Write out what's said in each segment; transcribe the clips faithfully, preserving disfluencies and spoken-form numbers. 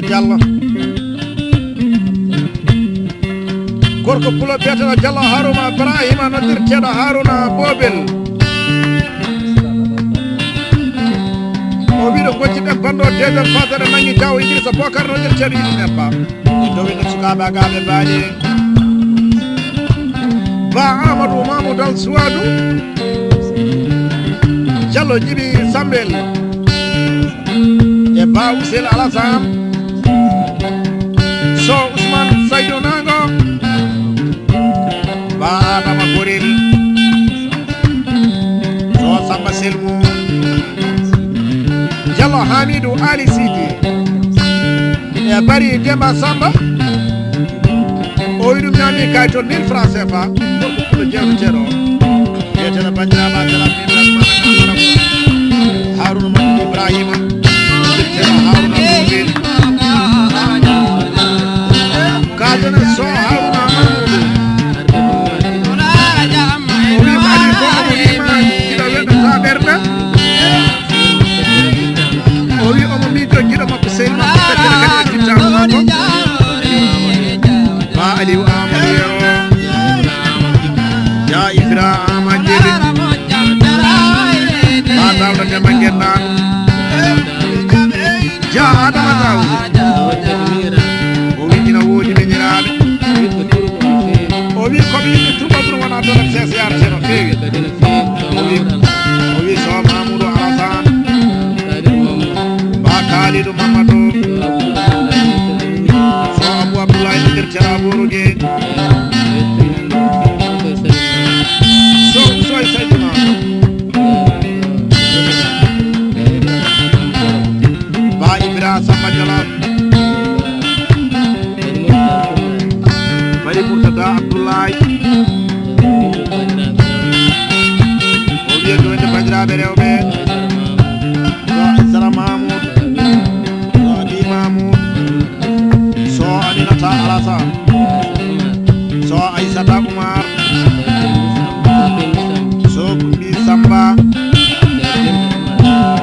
Jallo. Gorko pulo biyeteeɗo Jallo Haruna Ibrahima, noddirteeɗo Haruna Bobel. O wiɗo gocci ɓen bando deuxième phase, ɗe nangi Jaw Idrissa Bokar, noddirteeɗo Idrissa Ba. E dow ɓe sukaaɓe agaaɓe baaɗi. Ba Amadou Mamoudou Al Suwadu. Jallo Jibi Sambel. E Ba Ousel Alassane. So Ousmane Sadio Nango. Ba Adama Gorel. So Samba Selmou. Jallo Hamidou Ali Sidi. E Bari Demba Samba. O wi ɗum ñaami kay toon mille francs C F A. Gorko pulo jewteteeɗo. Biyeteeɗo banndiraaɓe Asalam Ibrahima. Haruna Mamadou Ibrahima. Biyeteeɗo Haruna Mamadou. Kaadana so Haruna Mamadou. O wi mbaɗi ko omo yima giɗo weɗata ɓerɗe. O wi omo miijo giɗo makko seydi makko feccere kadi e jittaango makko. Ba Aliou Amadou Yero. Ja Ibra Ama Jeli. Ba Dawda Demba Gennaɗo. Ja Adama Dawda. O wi ina woodi miñiraaɓe. O wi ko ɓe yimɓe Touba Tour wona dolat sesiyar ceeno feewi. O wi, o wi so Mamoudou Alassane. Ba Kalidou Mamadou. So Abou Abdoulaye Ndir Cera Borogue. So Soy Saydou Mamadou. Ba Ibra Samba Jolof. Bari Murtada Abdoulaye. O wiya ɗo ene banndiraaɓe rewɓe. So Aissata Mamoud. So Abi Mamoud. So Aminata Alassane. So Aissata Oumar. So Kumbi Samba.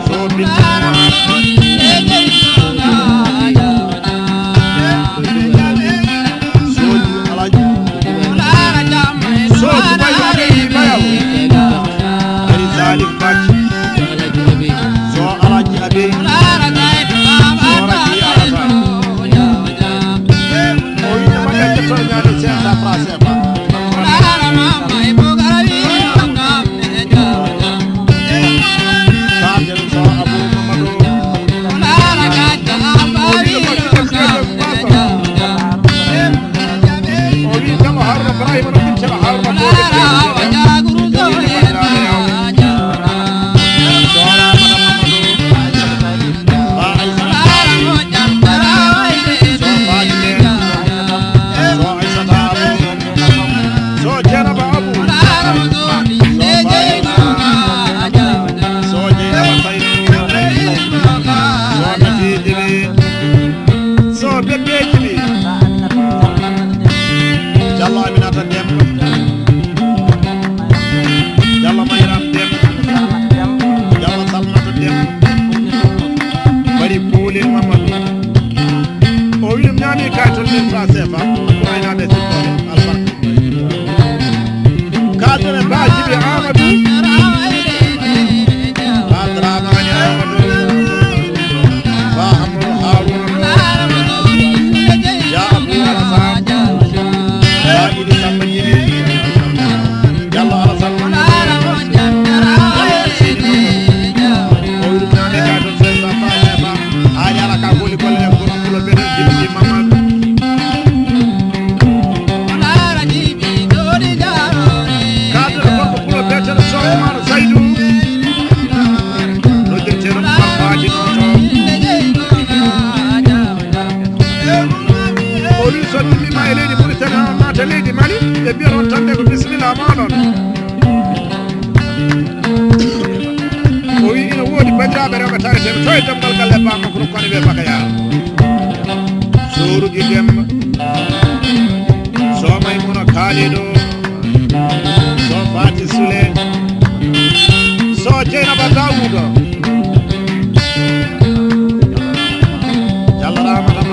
So Binta Oumar. So Alhaji. So Dubai Abdou Bayal. Ari Salif Badji. So Alhaji Abi. So Rabi Alassane. O wiino mbaɗa ƴettoɗo ñaade cinq cent francs C F A. Katel so Abou Mamadou. O wi Ceerno Haruna Ibrahima no ɗum Ceerno Haruna Boobo. So Dieynaba Abou. So Fatima. So Dieynaba Saydou. So Nafi Djibi. So Bébé Djibi. Diallo Aminata Demba. Diallo Mayram Demba. Diallo Salmata Demba. Bari Puulin Mamadou. O wi ɗum ñaami ka tolni fa sefa. Ko aynaaɓe sikkooɓe albarka. Kaadere Ba Jibi Amadou. Ba Dramane Amadou. Ba Amadou Haruna. Ya Abou Alassane. Ba Idi Samba Jibi. Diallo Alassane. O wi ɗum ñaami ka tolni fa sefa. Haali ala ka goli golle e gorko pulo bene Jibi Mamadou. Kaadere gorko pulo biyeteeɗo Sow Oumar Saydou. Noddirteeɗo Oumar Fadi Noto. O wi so timmiima e leydi Mauritanie, on naata leydi Mali, ɓe mbiyat on tan de ko bisimilla mooɗon. O wi ina woodi banndiraaɓe rewɓe tareteeɓe to e Demmbal Galle Ba Makko Rokko ne wiyee Bakayar. Soorugi Demba. So Maymuna Kaalido. So Fati Sule. So Dieynaba Daouda. Diallo Ramata.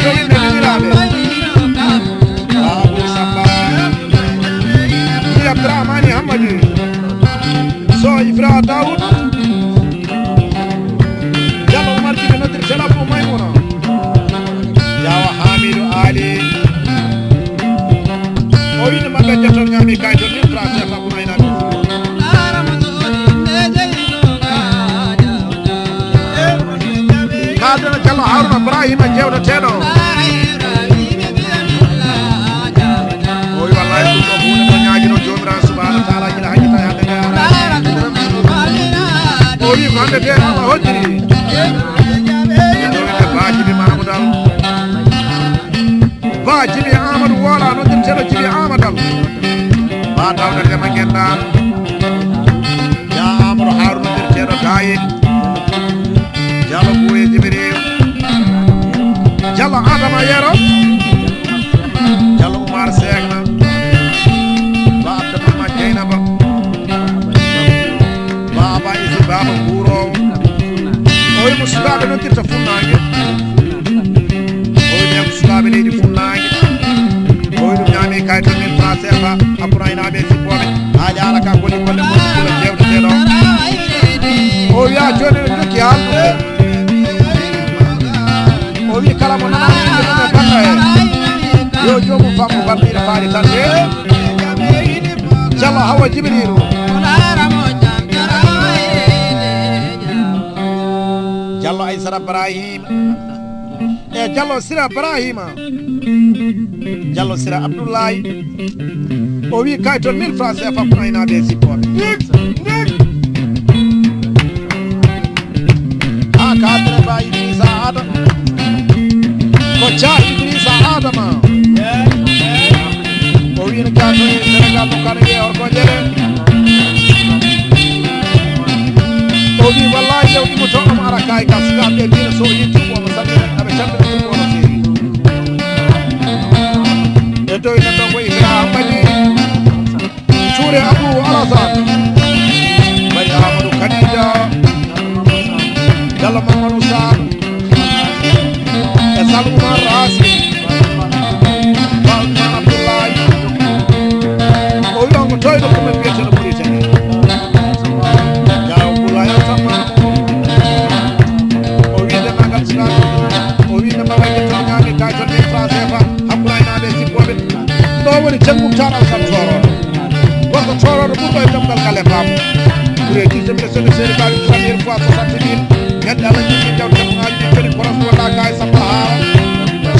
Jowinde miñiraaɓe. Abou Samba. Ni Abdourahmani Hammadi. So Ibra Daoud. Diallo Oumar Djibi noddirtee Abou Maimouna. Jawa Hamidou Ali. O wino maɓɓe jetton ñaami kay to min français fa kuna ina. Kaadana Diallo Haruna Ibrahima jewteteɗo. O wi wallahi ɗum ɗo huunde ko ñaagino Joomiraaɗo subhanahu wa taala gila hannde tawi hannde nde araani. O wi ko hannde nde Allah hoddiri. Ɗo wiyde Ba Jibi Mamoudou Dal. Ba Jibi Amadou Wola noddirteɗo Jibi Amadou Dal. Ba Dawda Dema Gendar. Ya Amadou Haruna noddirteɗo Dayin. Diallo Bouye Djibril. Diallo Adama Yero. Diallo Oumar Segna. Ba Abdourahmane Dieynaba. Baba Isi Baba Gurowo. O wi mo sukaaɓe noddirta funnaange. O wi ɓen ko sukaaɓe leydi funnaange. O wi ɗum ñaami kay to min français fa hakkunde aynaaɓe e sippooɓe. Haa jaara ka koni golle mon kula jewteteɗo. O wiya jooni no jokki haaldude. O wi kala mo nanaa ɗum e bannda he. Yo joomum fammu banndiɗo faali tan de. Diallo Hawa Jibrilu. Diallo Aissata Ibrahima. E Diallo Sira Ibrahima. Diallo Sira Abdoulaye. O wi kay toon mille francs C F A pour aynaaɓe e sippooɓe. Ha cadre ba Idrissa Adama. Ko Dia Idrissa Adama. O wi no jaato e Sénégal no kana wiye horko jere. O wi wallahi lew imo to omo ara kay ka sukaaɓe ɓe mbino so o yetti ko omo salmina aɓe calmina ɗum omo seeri. E dow neɗɗo ko Ibrahima Badji. Touré Abou Alassane. Bari Amadou Kadija. Diallo Mamadou Sall. E Sall Oumar Racine. Ba Ousmane Abdoulaye. O wi on ko toyɗo ko men wiyeteɗo Mauritanie. Diaw Boulaye Alassane Mamadou. O wi dendagal sukaaɓe. O wi no mbawa yetto ñaami kay toon mille francs C F A. Hakkunde aynaaɓe e sippooɓe. Ɗo woni janngu taral kam tooroɗo. Gorko tooroɗo ɓurɗo e damgal ngal e baabu. Ɓure dixième de sene seri baabi première fois soixante mille. Hedde Allah jogii jawdi jam ŋaaji ɗi kadi kono so wonaa ka e samba haara.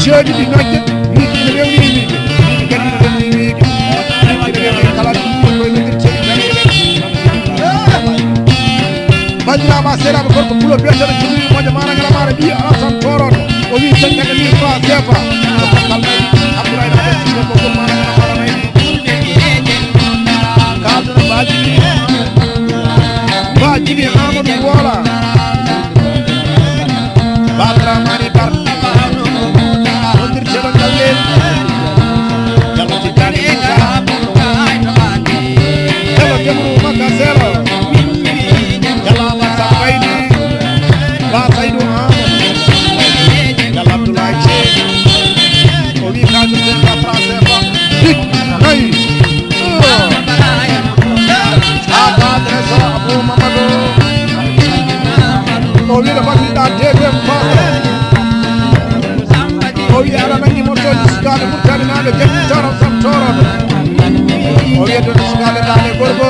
Ceeɗi ɗi nagge, wiiki ina rewni wiiki. Wiiki kadi ina rewni wiiki. Wiiki ina rewni kala ɗum ɗum koye noddirte. Banndiraaɓe seeɗaaɓe gorko pulo biyeteeɗo Jibril Moƴo Maana Ngala Maana ɓii Alassane Tooroɗo. O wii cankande mille francs C F A. Ko bakkal nayi. Abdoulaye Naɓe Sine ko Gol Maana Ngala Maana nayi. Kaldana Ba Jibi. Ba Jibi Amadou Wola. Ba Dramani Bar. Wondirteɗo Gallel. Jalo Tijjani Isa. Jalo Demru Makka Sero. Jalo Amat Sambaydi. Ba Saydu Amadou. Jalo Abdoulaye Thiel. O wi ka ɗum ɓen ka français ko. Hik. Nayi. Haa ka adresse o Abou Mamadou. O wiɗo battiɗa deuxième fois. O wi aɗa nangi mortoji sukaaɓe Murtaninaaɓe jaggi toro sam toroɗo. O wiyata sukaaɓe dane gorgo.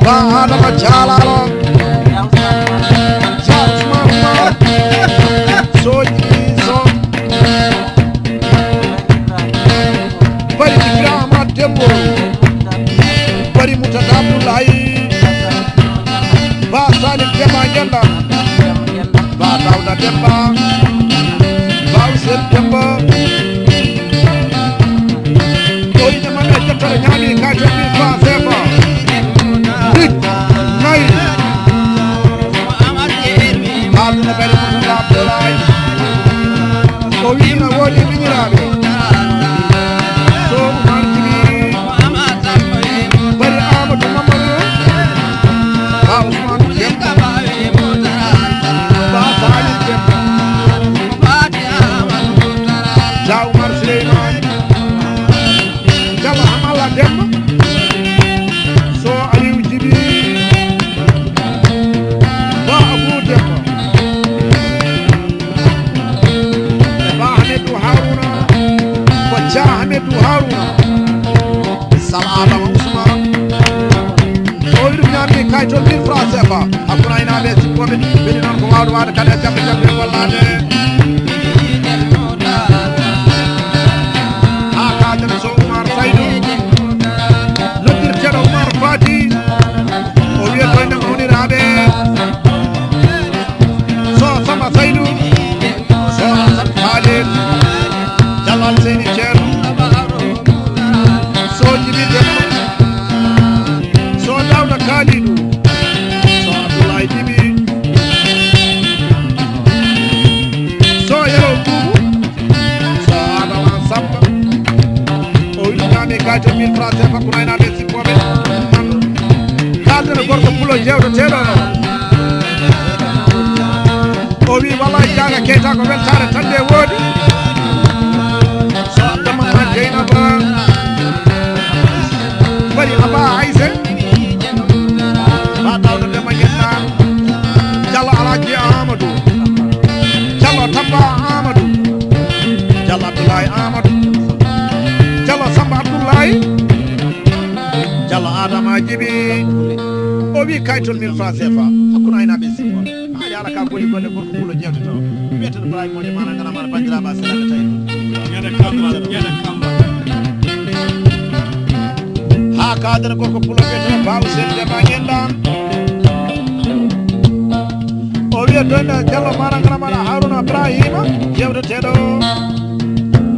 Ba Adama Jalalo. Sa Ousmane Mar. Soji so. Bari Ibrahima Dembo. Bari Moutada Abdoulaye. Ba Salif Demba Genda. Ba Dawda Demba. Ba Ousseine Demba. O ina mame jettore ñaami ka jommi fa sefa. Rik. Nayi. Aduna bari Moutada Abdoulaye. O wi ina woodi miñiraaɓe. So Oumar Jibi. Bari Amadou Mamadou. Ba Ousmane Demba. Ba Sani Demba. Cheikh Hamidou Harouna. Sal Adama Ousmane. O wiɗum ñaami kayitol mille francs C F A. Hakkunde aynaaɓe e sippooɓe, ɓe noon ko waawde waɗde kala e jaɓɓe jaɓɓe wallaade. Haa kaadere Sow Oumar Saydou. Noddirteeɗo Oumar Fati. O wiyatoo ene mawniraaɓe. Sow Samba Saydou. Sow Alassane Khalil. Jalal Seydi Ceerno. Sow Jibi Demba. Sow Dawda Kalidou. Sow Abdoulaye Jibi. Sow Yero Boubou. Sow Adama Samba. O wiɗi ñaami kayitol mille francs C F A hakkunde aynaaɓe e sippooɓe. Kaaldene gorko pulo jeewteteeɗo. O wi wallay Jaaga Keyta ko weltaare tan nde woodi. So Abdou Mamad Dieynaba. Bari Aba Ayse. Ba Dawda Demba Getta. Jallo Alaaji Amadou. Jallo Tamba Amadou. Jallo Abdoulaye Amadou. Jallo Samba Abdoulaye. Jallo Adama Jibi. O wi kayitol mille francs C F A. Hakkunde aynaaɓe e sippooɓe. Haa yaara ka goli golle gorko pulo jeewte to. Wiyeten Ibrahima Moƴƴo mana ngana mana bandiraɓe a salaka tawi. Ñande kamba, ñande kamba. Haa kaadere gorko pulo wiyeten Baw Sel Dema Ñendan. O wiyeten Jallo mana ngana mana Haruna Ibrahima jeewteteeɗo.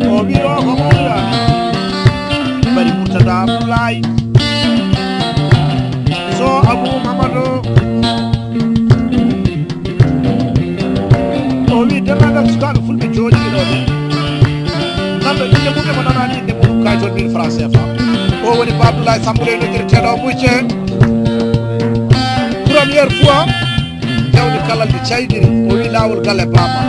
O wi o ko mawɗo. Bari Murtada Abdoulaye. So Abou Mamadou. O wi denndaangal sukaaɓe fulɓe jooɗiiɓe ɗo ɓe. Nanɗo innde mum e mo nanaani innde mum kayitol mille francs C F A. O woni Ba Abdoulaye Sambouré noddirteeɗo Mucce. Première fois. Jawdi kalal ɗi caydiri, o wi laawol galle baaba.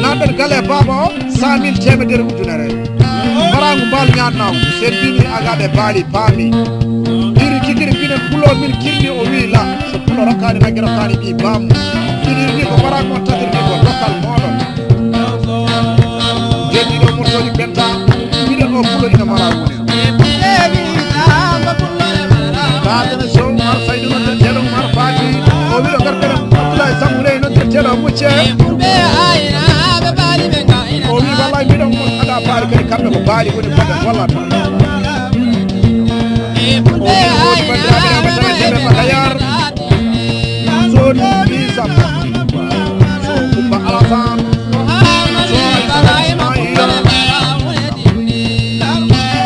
Nan nder galle baaba o, cent mille teemedere ujunere. Mbarangu mbaalu ñaannaangu, sen mbini agaaɓe baali paami. Iri kikiri mbinen pulo min kirni o wi la, so pulo rokkaani nagge rokkaani ɓii baamu. Mbini ni ko mbarangu on tatirni ko dokkal mooɗon. Jooɗiiɗo Murtoni Penta, mbiɗen o pulo ina mara wune. Kaadene Sow Umar Saydu noddirteeɗo Umar Faati, o wiɗo garkere Abdoulaye Sambouré noddirteeɗo Mucce. O wi wallay mbiɗon mon ada paari kadi kamɓe ko baali woni koɓe wallata. O wi o woni bandiraɓe rewɓe taweteɓe Makayar. Zone huit cent. Sow Kumba Alassane. Sow Aïssata Ismaïla.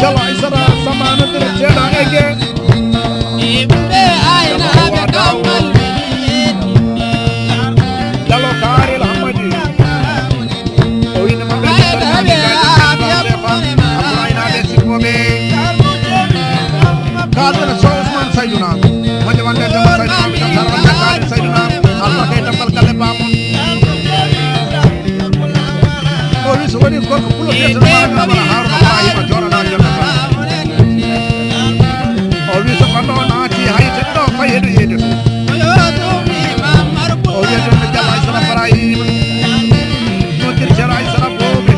Jallo Aïssata Samba noddirteeɗo Egge. Jallo Hawa Daw. Jallo Kaari El Hammadi. O wini maɓɓe Abdourahmane Sefa, Abdourahmane Sefa, Abdourahmane Sefa, Abdourahmane Sefa. Kaadere Sow Ousmane Sayduna. Wonde wonde Demba Sayduna, mi tan tan wonde Kaadere Sayduna. Albarka e dabbal galle bamum. O wi so woni gorko pulo fiyata no wara ngam wara Haruna Ibrahima jooɗana jonne tan. O wi so ɓanɗo o naati hay teddo fay heɗo yeede to. O wi jonne Jalla Aysara Ibrahima. Noddir Jalla Aysara Boobe.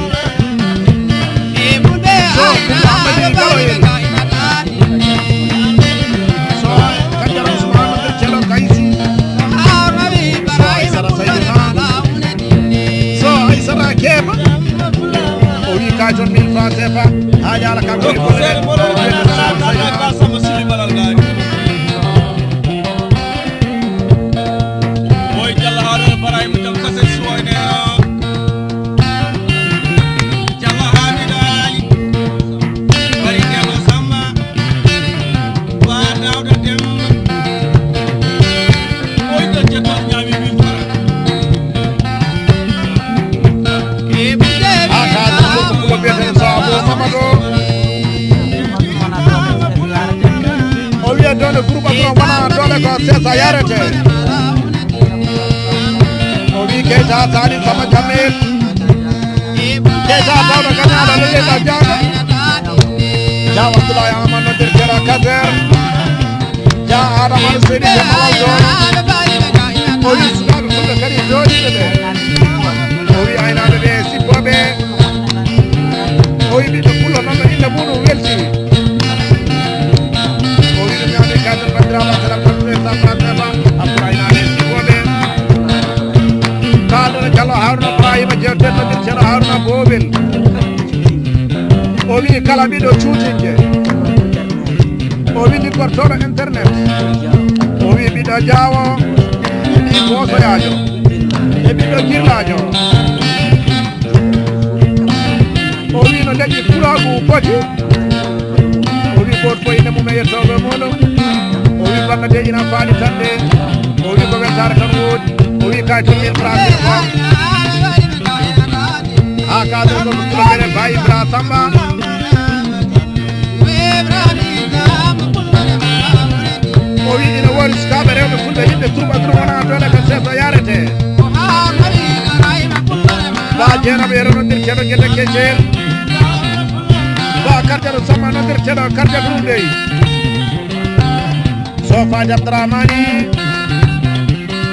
So Kumba Amadou Galo en. So Kajara Ousmane noddir Jalo Kaysi. So Aysara Sayduna. So Aysara Keba. O wi ka jon mille francs C F A. Ha yala ka ko ko le. Oy Jalla Haruna Ibrahima jam kase suwayne. Jalla Hamida Ali. Bari Demba Samba. Ba Dawda Demba. Oy da jetta ñaami mille francs. Ha ka ko ko beten so Abu Mamadou. O wiya doole groupe Abdourahmane wona doole ko sesa yarete. O wi Keita Sali Sama Jamil. Keita Dawda Gana ala lele da jaga. Jaw Abdoulaye Amane noddir Jara Kader. Ja Adama Seydi Jamal Aldo. O wi sukaaɓe fulɓe kadi jooɗiiɓe ɓe. O wi aynaaɓe ɓe sippooɓe. O wi ɓiɓɓe O wi kala ɓiɗɗo cuutinje, o wi liggotoɗo internet, o wi ɓiɗɗo jaawo, ɓi boosoyaajo, e ɓiɗɗo girlaajo. O wi no leƴƴi pulaagu poti. O wi gooto fof ine mum e yettoɓe muɗum. O wi bannde ina faali tan de. O wi ko weltaare tan woodi. O wi kay to min France ko. Ha ka ɗo ko ɗo mene Baye Ibra Samba. O wi ina woodi sukaaɓe rewɓe fulɓe yimɓe turba turba wona ɗo le kan seeso yarete. Ba jeenaɓe yero noddir ceeɗo gete kecel. Ba karjaro sama noddir ceeɗo karja ɗum dey. Sofaji Abdramani.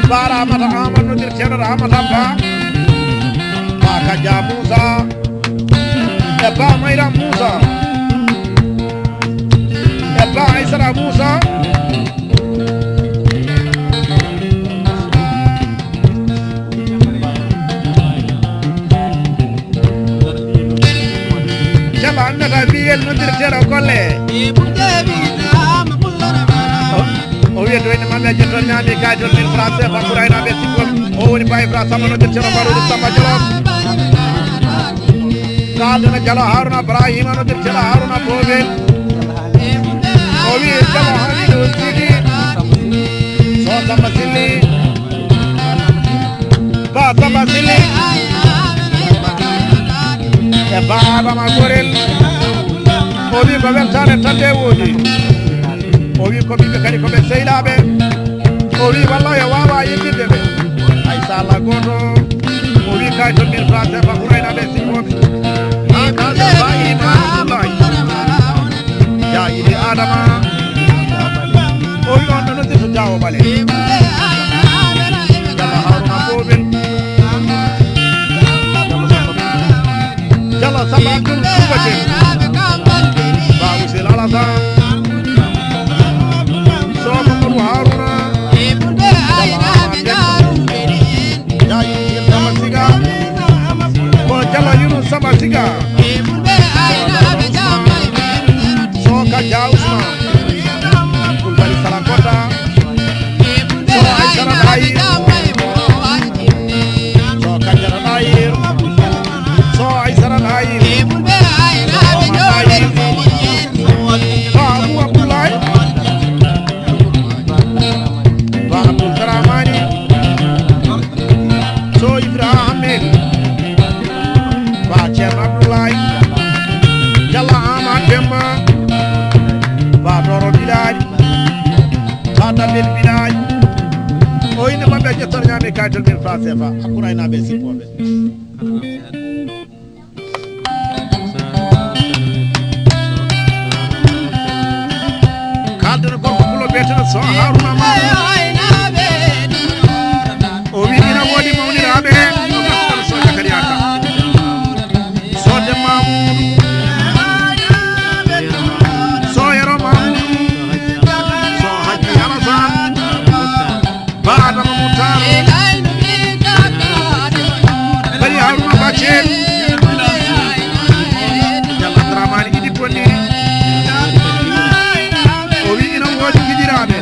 Ba Ramata Amadou noddir ceeɗo Ramata Ba. Ba Kaja Moussa. E Ba Mayra Moussa. E Ba Aysata Moussa. Jama annata mbiyel noddirteeɗo golle. O wiya to ene maɓɓe jetton ñaami kay ton min français ba ɓuraynaɓe sikkol. O woni Baye Ibra Samba noddirteeɗo Marodi Samba Jolof. Kaadana Jalo Haruna Ibrahima noddirteeɗo Haruna Bobe. O wi Jalo Hamidu Sidi. So Samba Silli. Ba Samba Silli. E Ba Adama Gorel. O wi ko weltaare tan de woodi. O wi ko ɓiɓɓe kadi ko ɓe sehilaɓe. O wi walla yo wawa yiltinde ɓe. Hay so Allah goto. O wi kay to min France ba ɓuraynaɓe sikkoɓe. Ha ka so Ba Ibra Abdoulaye. Ya Idi Adama. O wi on ɗo noddirta Jawo Bale. Jalla Haruna Boben. Jalla Samba Abdul Kubaten. Ba Usil Alasan. So Mamadou Haruna. Jalla Ahmad Demba. Jalla Yunus Samba Siga. Ko Jalla Yunus Samba Siga. So Kaja Usman. Kulbali Sarakota. So Aysara Ɗayi. So Kajara Ɗayi. So Aysara Ɗayi. So Omar Ɗayi. So Abu Abdullahi. So Abdul Salamani. So Ibra Ahmed. Ba Ceerno Abdoulaye. Jalla Ama Demba. Ba Doro Bilal. Ba Damel Bilal. O inde maɓɓe ƴettor ñaami kaytal min fa sefa. Hakkunde aynaaɓe e sippooɓe. Kalden gorko pulo beeteno so Haruna ma. O wi ina woodi mawniraaɓe. So Zakariya Ka. So Demba Amadou. So Yero Mamadou. So Hajji Alassane. Ba Adama Moutar. Bari Haruna Baccel. Jalla Abdourahmane Idi Konni. O wi ina woodi gijiraaɓe.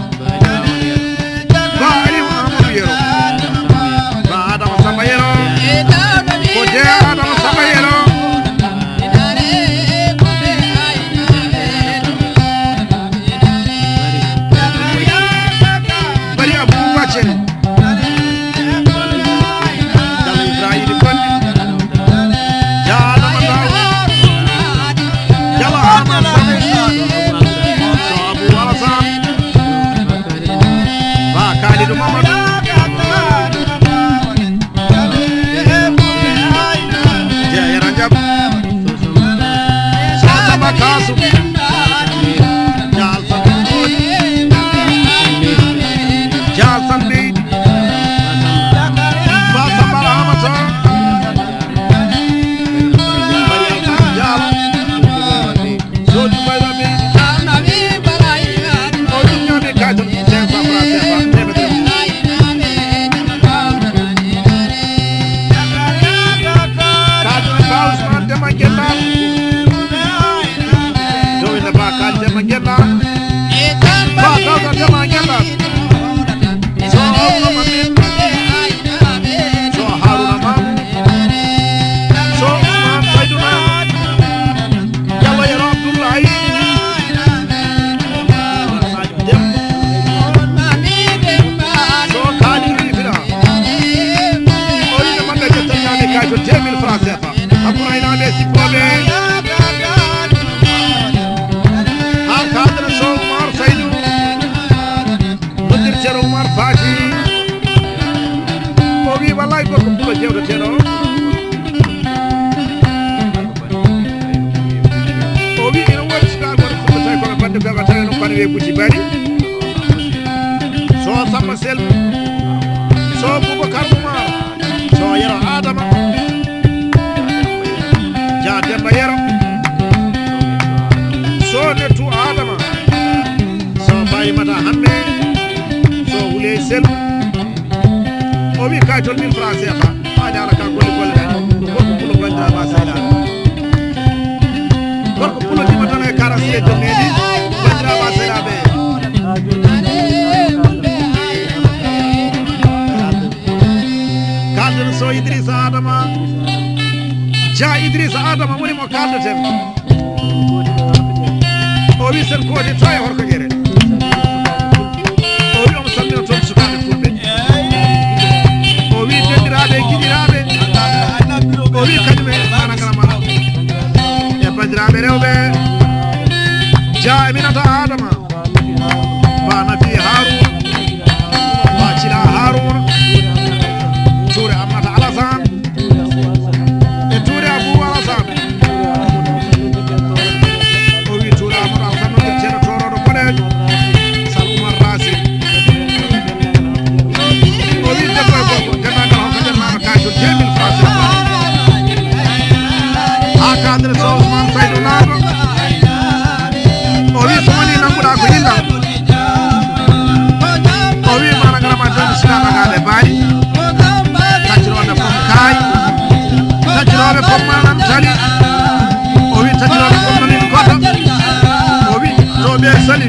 Be Buti Bari, so Samba Selbi, so Boubacar Oumar, so Yero Adama, Dia Demba Yero, so Nettu Adama, so Farimata Hamme, so Wuley Selbi. O wi kaytol mille francs C F A. Faade ala ka golle golle ɗe. Gorko pulo banndiraaɓe a seyla. Gorko pulo jima tan e quarante-six e joom needi. Banndiraaɓe a seyla ɓe. Kalden so Idrissa Adama. Dia Idrissa Adama woni mo kaldeten. O wi sen koodi to e horko ƴere. O wi omo salmina toon sukaaɓe fulɓe. O wi dendiraaɓe e giɗiraaɓe. O wi kañum e managarama e banndiraaɓe rewɓe. Dia e Minata Adama. Ba Nafi Haruna. Ba Cila Haruna. Tuure Aminata Alassane. E Tuure Abou Alassane. O wi Tuure Amadou Alassane no ceeɗa tooroɗo boɗeejo. Sal Oumar Racine. O wi debbo e gorko, denndaangal hokka nder maaro kayto deux mille francs C F A. Haa cadre so Ousmane Saydou Nago. O wi so woni nannguɗaa ko yilla. O wi mana garama tan sila nagaɓe baali. Taccirooɓe pom kaay. Taccirooɓe pom manan tali. O wi taccirooɓe pom nanin goto. O wi to ɓe sali.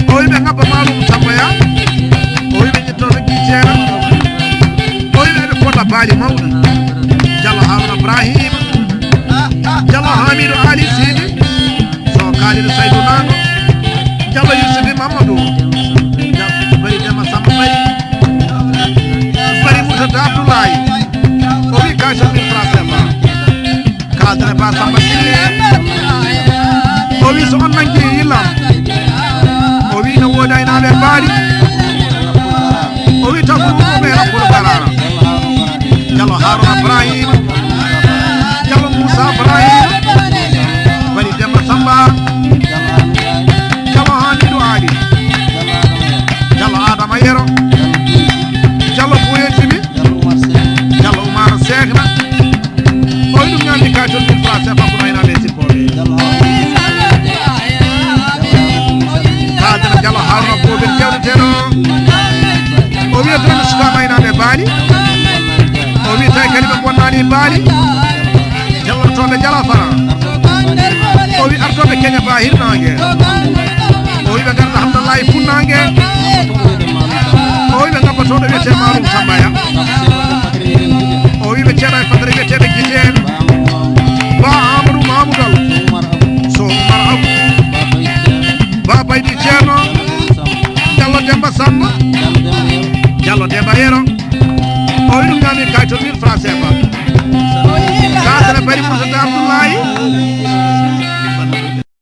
O wi ɓe ngabba maalum tambaya. O wi ɓe ƴettoto guiceera. O wi ɓe ɓe kolla baali mawɗi. Diallo Haruna Ibrahima. Diallo Hamidou Ali Sidi. So Khalidou Saydou Nango, Diallo Youssoufi Mamadou, Diallo Bari Demba Samba Bari, Bari Moussa Abdoulaye, o wi kayso mille francs C F A. Cadre Ba Samba Sille, o wi so on nangi yillam, o wi no woodi aynaaɓe mbaari, o wi taw ko ɗum e rapport garara. Diallo Haruna Ibrahima. Diallo Moussa Ibrahima. Bari Demba Samba. Diallo Hamidou Ali. Diallo Adama Yero. Diallo Boye Sibi. Diallo Oumar Sekhna. O wi ɗum ñaami kaytol mille francs C F A ko aynaaɓe e sippooɓe. Kaadana Diallo Haruna Boben jewteteɗo. O wiya tan sukaaɓe aynaaɓe baali. O wi tawi kadi ɓe bonnani baali. Jallotooɓe Jala Fara. O wi artooɓe Keña ba hirnaange. O wi ɓe garta Hamdallahi funnaange. O wi ɓe ngabbotooɗo wiyetee Maalum Tambaya. O wi ɓe ceeɗa e fadre wiyeteeɓe Gite en. Ba Amadou Mamoudal. So Oumar Abou. Ba Baydi Ceerno. Diallo Demba Samba. Diallo Demba Yero. O wi ɗum ñaami kayto mille francs C F A.